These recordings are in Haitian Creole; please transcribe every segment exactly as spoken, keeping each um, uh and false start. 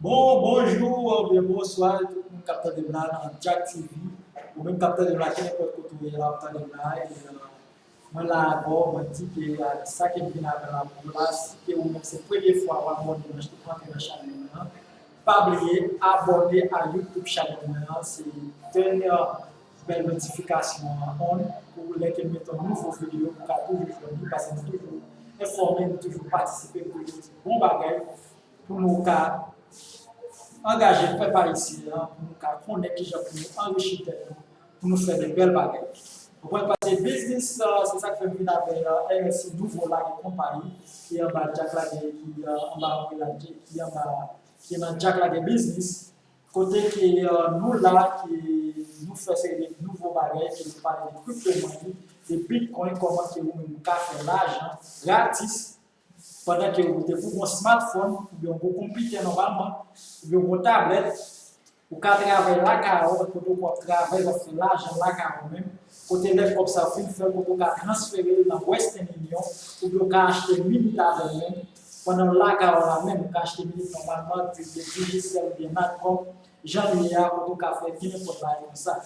Bon, bonjou oubyen bonswa tout moun k ap tande m la nan Jack T V. Ou menm k ap tande m la, kenenpòt kote w ye la, w ap tande m la. E, euh, mwen la avè w, mwen di ke, euh, sa ke m vin avè l la pou w la, si ke ou menm se premye fwa w abòne nan, ou antre nan chanèl mwen an, pa bliye abòne a YouTube chanèl mwen an. Se dènye bèl notifikasyon an on pou lè ke m mete yon nouvo videyo, pou w ka toujou jwenn li, paske m toujou enfòme, m toujou patisipe, m toujou di bon bagay pou nou ka angaje pèp ayisyen an, pou nou ka konnen kijan pou nou anrichi tèt nou, pou nou fè de bèl bagay. Ou konprann? Paske biznis, euh, se sa k fè m vin avè, euh, R S I nouvo lage konpayi ki anba Jack Lage, ki, euh, anba Henri Lage, ki anba, ki nan Jack Lage Biznis. Kote ke, euh, nou la, ke nou fè seri de nouvo bagay, ke nou pale de crypto money, de Bitcoin, kòman ke ou menm ou ka fè lajan gratis, pandan ke ou te pou gon smartphone, oubyen yon gwo konpitè nòmalman, oubyen yon gwo tablèt, ou ka travay lakay ou, kote ou ap travay, w ap fè lajan lakay ou menm, kote lè kòb sa fin fè, kote ou ka transfere l nan Western Union, oubyen ou ka achte minit avè l menm, pandan w lakay ou la menm, ou ka achte minit nòmalman, de, de Digicel oubyen Natcom, jan l ye a, kote ou ka fè kenenpòt bagay konsa.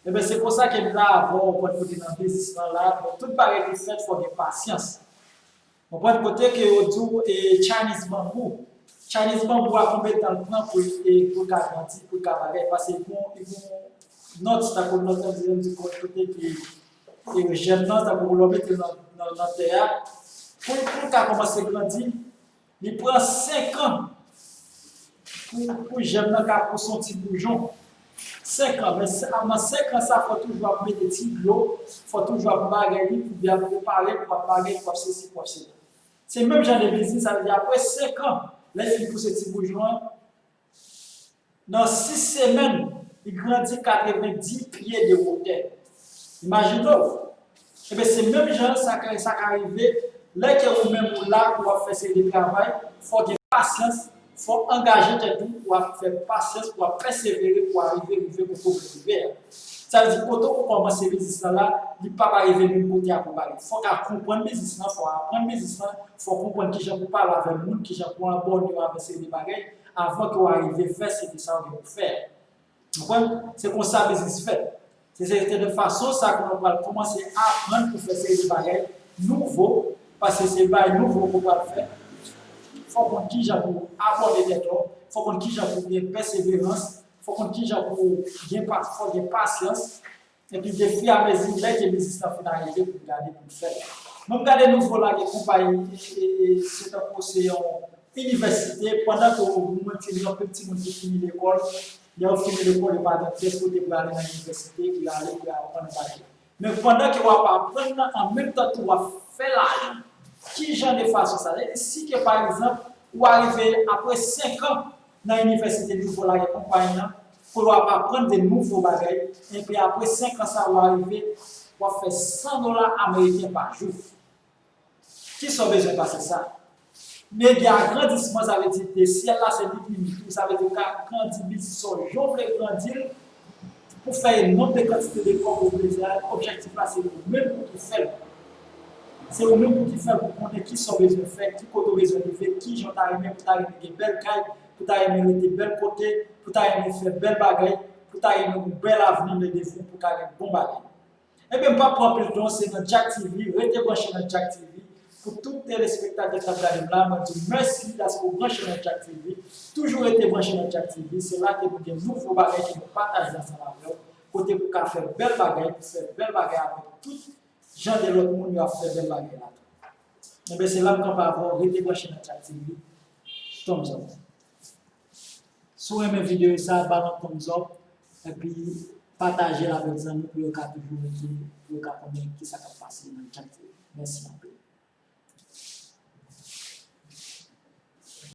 Ebyen, se konsa ke m la avè w, ou konn kote nan biznis lan la, bon, tout bagay ki fèt, fò gen pasyans. Ou konprann? Kote ke yo di w, e, Chinese bamboo. Chinese bamboo a, konbyen tan l pran pou, e, pou l ka grandi, pou l ka bagay? Paske li gon, li gon nòt, tankou nòt lan di, di kote ke, e, jèm nan, tankou lè w mete l nan, nan, nan tè a, pou, pou l ka kòmanse grandi, li pran senk an pou, pou jèm nan ka pous yon ti boujon. Senk an, men se, nan senk an sa, fò toujou ap mete ti dlo, fò toujou ap bagay li, pou byen prepare, pou ap bagay, pou ap sesi, pou ap sela. Se menm jan de biznis, sa vle di apre senk an, lè l fin pouse ti boujon an, nan sis semèn, li grandi katreven di pye de wotè. Imajine w. Ebyen, se menm jan sa ka, sa ka rive, lè ke ou menm ou la, ou ap fè seri de travay, fò gen pasyans, fò angaje tèt ou, ou ap fè pasyans, ou ap pèsevere pou w arive, rive kote w vle rive a. Sa vle di, kote ou kòmanse biznis lan la, li p ap rive menm kote a pou bagay. Fò w ka konprann biznis lan, fò w aprann biznis lan, fò w konprann kijan pou w pale avè moun, kijan pou w abòne avè seri de bagay, avan ke w arive fè seri de sa w gen pou fè. Ou konprann? Se konsa biznis fèt. Se, se, se de fason sa ke nou pral kòmanse aprann pou fè seri de bagay nouvo, paske se bagay nouvo ke w pral fè. Fò w konn kijan pou w abòne tèt ou, fò w konn kijan pou w gen pèseverans, fò w konn kijan pou w gen pa, fò w gen pasyans. Epi, de fi a mezi, lè ke biznis lan fin arive, pou n gade, pou n fè l. Mwen, m gade nouvo lage konpayi, e, e, e, se tankou se yon inivèsite, pandan ke ou mwen te gen anpil timoun ki fini lekòl, lè yo fini lekòl, yo pa gen pyès kote pou y ale nan inivèsite, pou y ale, pou y aprann bagay. Men pandan ke w ap aprann nan, an menm tan tou w ap fè lajan. Ki jan de fason sa? Sa vle di, si ke, pa egzanp, ou arive apre senk an nan inivèsite nouvo lage konpayi an, pou w ap aprann de nouvo bagay, epi apre senk an sa, ou arive, w ap fè san dola ameriken pa jou. Kisa w bezwen pase sa? Men gen agrandisman, sa vle di de syèl la se limit limit ou, sa vle di ou ka grandi biznis ou jan w vle grandi l, pou fè nonb de kantite de kòb ou vle fè a, objektif la se ou menm pou ki fè l. Se ou menm pou ki fè l, pou konnen kisa w bezwen fè, ki kote w bezwen rive, ki jan w ta renmen, pou ta renmen gen bèl kay, pou ta renmen rete bèl kote, pou ta renmen fè bèl bagay, pou ta renmen yon bèl avni devan, pou ta renmen bon bagay. Ebyen, m p ap pran anpil tan, se nan Jack T V, rete branche nan Jack T V. Pou tout telespektatè k ap gade m la, mwen di w mèsi paske w branche nan Jack T V. Toujou rete branche nan Jack T V, se la ke nou gen nouvo bagay ke nou pataje ansanm avè w, kote pou ka fè bèl bagay, pou fè bèl bagay avèk tout jan de lòt moun yo ap fè bèl bagay la tou. Ebyen, se la m kanpe avè w, rete branche nan Jack T V. Thumbs up. Si w renmen videyo sa, ba l yon thumbs up, epi pataje l avèk zanmi pou yo ka toujou rete, pou yo ka konnen kisa k ap pase nan Jack T V. Mèsi anpil.